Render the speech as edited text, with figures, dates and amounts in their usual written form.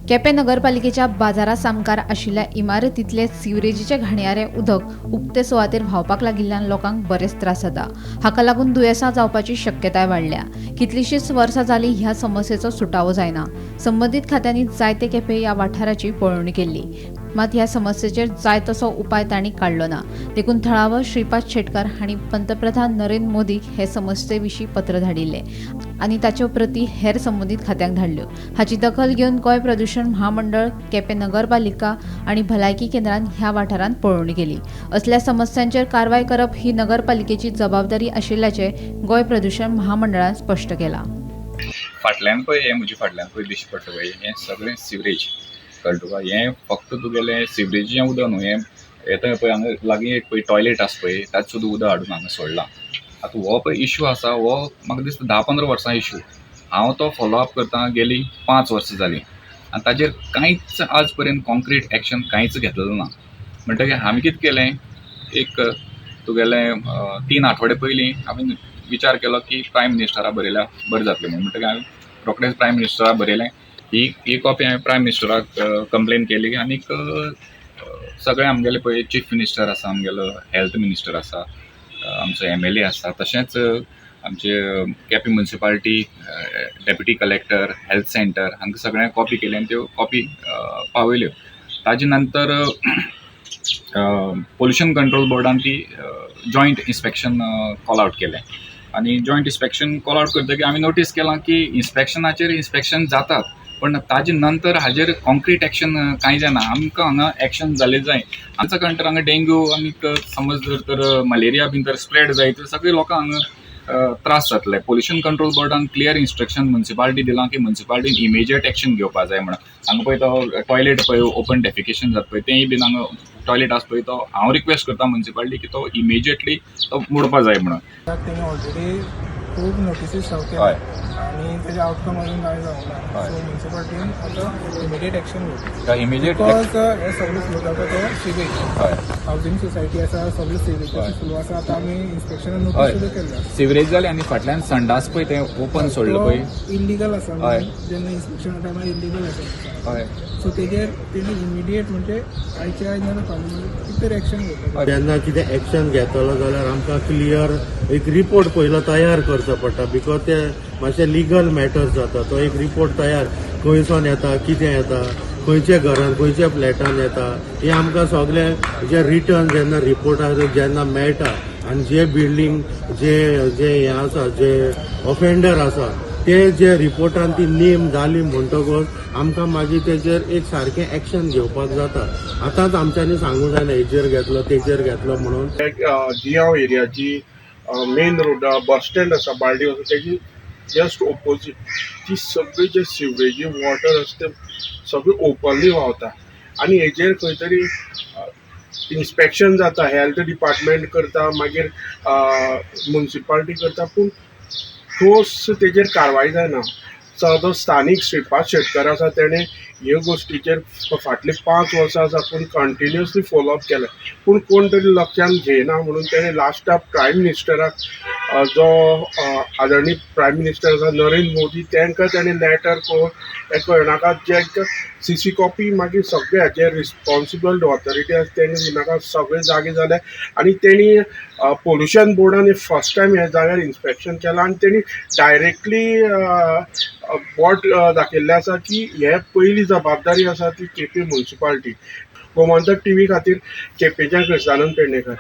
केपें नगरपालिकेच्या बाजारा सामकार आशिल्ल्या इमारतींतले सिवरेजीचे घाणयारें उदक उक्ते सुवातेर व्हांवपाक लागिल्ल्यान लोकांक बरेच त्रास जाता. हाका लागून दुयेंसां जावपाची शक्यताय वाडल्या. कितलींशींच वर्सां जालीं ह्या समस्येचो सुटावो जायना. संबंदीत खात्यांनी जायते खेपे ह्या वाठाराची पळोवणी केल्ली, मात ह्या समस्येचेर जाय तसो उपाय तांणी काडलो ना. देखून थळावो श्रीपाद शेटकार हांणी पंतप्रधान नरेंद्र मोदीक हे समस्ये विशीं पत्र धाडिल्लें आनी ताच्यो प्रती हेर संबंदीत खात्यांक धाडल्यो. हाची दखल घेवन गोंय प्रदूशण म्हामंडळ, केपें नगरपालिका आनी भलायकी केंद्रान ह्या वाठारांत पळोवणी केली. असल्या समस्यांचेर कारवाय करप ही नगरपालिकेची जबाबदारी आशिल्ल्याचें गोंय प्रदूशण महामंडळान स्पश्ट केलां. फाटल्यान पळय, हें म्हजे फाटल्यान पळय दिश्टी पडटा पळय, हें सगळें सिवरेज, कळ्ळें तुका? हें फक्त तुगेलें सिवरेजीचें उदक न्हू. हें येता पळय, हांगा लागीं एक पळय टॉयलेट आसा पळय, ताजें सुद्दां उदक हाडून हांगा सोडलां. आतां हो पळय इशू आसा, हो म्हाका दिसता 10-15 वर्सां इशू. हांव तो फॉलो अप करता गेलीं 5 वर्सां जालीं आनी ताजेर कांयच आज पर्यंत कॉन्क्रीट एक्शन कांयच घेतलेलें ना. म्हणटकीर आमी कितें केलें, एक तुगेलें 3 आठवडे पयलीं हांवें विचार केलो की प्रायम मिनिस्टरा बरयल्यार बरें जातलें म्हणून. म्हणटकीर हांवें रोखडेंच प्रायम मिनिस्टरा बरयलें. ही ही कॉपी हांवें प्रायम मिनिस्टराक कंप्लेन केली आनीक सगळे आमगेले पळय चीफ मिनिस्टर आसा, आमगेलो हेल्थ मिनिस्टर आसा, आमचो एमएलए आसा, तशेंच आमचे Quepem municipality deputy collector, health centre, हांकां सगळ्यांक कॉपी केली आनी त्यो कॉपी पावयल्यो. ताजे नंतर पोल्युशन कंट्रोल बोर्डान ती जॉयंट इन्स्पेक्शन कॉल आवट केलें आनी जॉयंट इन्स्पेक्शन कॉल आवट करतकीर आमी नोटीस केलां की इन्स्पेक्शनाचेर इन्स्पेक्शन जातात, पण ताजे नंतर हाजेर कॉन्क्रीट एक्शन कांय जायना. आमकां हांगा एक्शन जालें जाय. आमचो कारण हांगा डेंग्यू आनीक समज जर तर मलेरिया बीन जर स्प्रेड जायत, सगळे लोकांक हांगा त्रास जातले. पोल्युशन कंट्रोल बोर्डान क्लियर इन्स्ट्रक्शन मुन्सिपालिटी दिलां की मुन्सिपालिटीन इमिजिएट एक्शन घेवपा जाय म्हणून. हांगा पळय तो टॉयलेट पळय ओपन डेफिकेशन जाता पळय, तेंय बीन हांगा टॉयलेट आसा पळय, तो हांव रिक्वेस्ट करता मुन्सिपालिटी की तो इमिजिएटली तो मोडपा जाय म्हणून. तेणी ऑलरेडी खूब नोटिसीस सर्व केल्या आनी तेजे आउटकम अजून कांय जावंक ना. सो म्युन्सिपालिटीन आतां इमिडिएट एक्शन घेवची, इमिजिएट because हे सगळे फ्लो जाता तो सिवेज. हावजींग सोसायटी आसा, सगळे सिवेजाचे फ्लो आसा. आतां आमी इन्स्पेक्शन नोटीस सुद्दां केल्ले आसा. सिवरेज जाले आनी फाटल्यान संडास पळय, तें ओपन सोडलं पळय. इलिगल आसा. जेन्ना इन्स्पेक्शना टायमार इलिगल आसा. सो तेजेर तेणी इमिडिएट, म्हणजे आयचे आयज नाजाल्यार फाल्यां कितें तरी एक्शन घेवपाक. जेन्ना कितें एक्शन घेतलो जाल्यार आमकां क्लियर एक रिपोर्ट पयलो तयार करचो पडटा, because ते मातशें लिगल मॅटर जाता. तो एक रिपोर्ट तयार, खंयसून येता, कितें येता, खंयच्या घरान, खंयच्या फ्लॅटान येता, हें आमकां सगळें जे रिटर्न जेन्ना रिपोर्टार जेन्ना मेळटा आनी जे बिल्डींग जे जे हें आसा, जे ऑफेंडर आसा, ते जे रिपोर्टान ती नेम जाली म्हणटकच आमकां मागीर तेजेर एक सारकें एक्शन घेवपाक जाता. आतांच आमच्यांनी सांगूंक जायना हेजेर घेतलो, तेजेर घेतलो म्हणून. जुयांव एरियाची मेन रोड, बस स्टँड आसा बालडी आसा, तेजी जस्ट ओपोजीट ती सगळी जे सिवरेजी वॉटर आसा ते सगळी ओपनली व्हांवता आनी हेजेर खंय तरी इन्स्पेक्शन जाता, हेल्थ डिपार्टमेंट करता, मागीर मुन्सिपालिटी करता, पूण ठोस तेजेर कारवाय जायना. जो स्थानीक श्रीपाद शेटकर आसा, तेणें ह्यो गोश्टीचेर फाटलीं 5 वर्सां साकून कंटिन्युअसली फॉलोअप केलें, पूण कोण तरी लक्षान घेयना म्हणून तेणें लास्टाक प्रायम मिनिस्टराक, जो आदरणीय प्रायम मिनिस्टर आसा नरेंद्र मोदी, तांकां तेणें लेटर करून हें कळनाका जे सीसी कॉपी, मागीर सगळे जे रिस्पॉन्सिबल ऑथॉरिटी आसा तेणी नाका सगळे जागे जाले आनी तेणी पोल्युशन बोर्डान फर्स्ट टायम ह्या जाग्यार इन्स्पेक्शन केलां आनी तेणी डायरेक्टली बोट दाखयल्लें आसा की हे पयली जबाबदारी आसा ती केपें मुन्सिपालिटी. गोमंतक टीव्ही खातीर केपेंच्यान क्रिस्तानंद पेडणेकर.